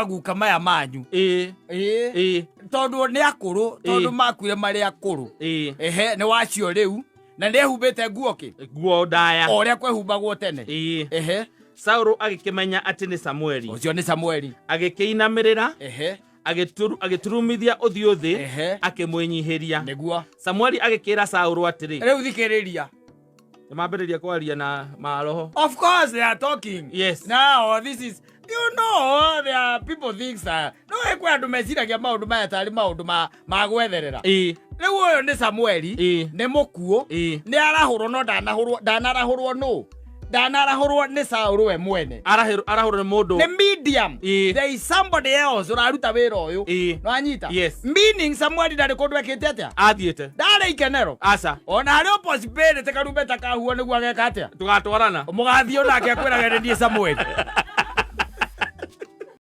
Maguka maya manyu. Ĩĩ. Tondũ nĩ akũrũ, tondũ makuire marĩ akũrũ. Ehe, nĩ wacio rĩu na nĩ ehumbĩte nguo kĩ? Nguo ndaya. O ũrĩa kwehumbagwo tene. Ehe. Saũlũ agĩkĩmenya atĩ nĩ Samueli. Ũcio nĩ Samueli. Agĩkĩinamĩrĩra, agĩturumithia ũthiũ thĩ, akĩmwĩnyihĩria. Samueli agĩkĩĩra Saũlũ atĩrĩ. Rĩu thikĩrĩria. Nĩ mambĩrĩria kwaria na maroho. Of course they are talking. Now this is, there are people thinks that no kwĩ andũ meciragia maũndũ maya tarĩ maũndũ ma gwetherera. Rĩu ũyũ nĩ Samueli, nĩ mũkuũ, nĩ arahũrwo no ndanahũrwo, ndanarahũrwo nũ? Ndanarahũrwo nĩ Saũlũ we mwene. Arahũrwo nĩ mũndũ. Nĩ medium. There is somebody else ũraruta wĩra ũyũ. Nĩwanyita? Yes. Meaning Samueli ndarĩ kũndũ ekĩte atĩa? Athiĩte. Ndarĩ ikenero. Aca. Ona harĩ o possibility karumbeta kahuo nĩguo ageka atĩa? Tũgatwarana. Mũgathiĩ onake akwĩrage nĩ niĩ Samueli.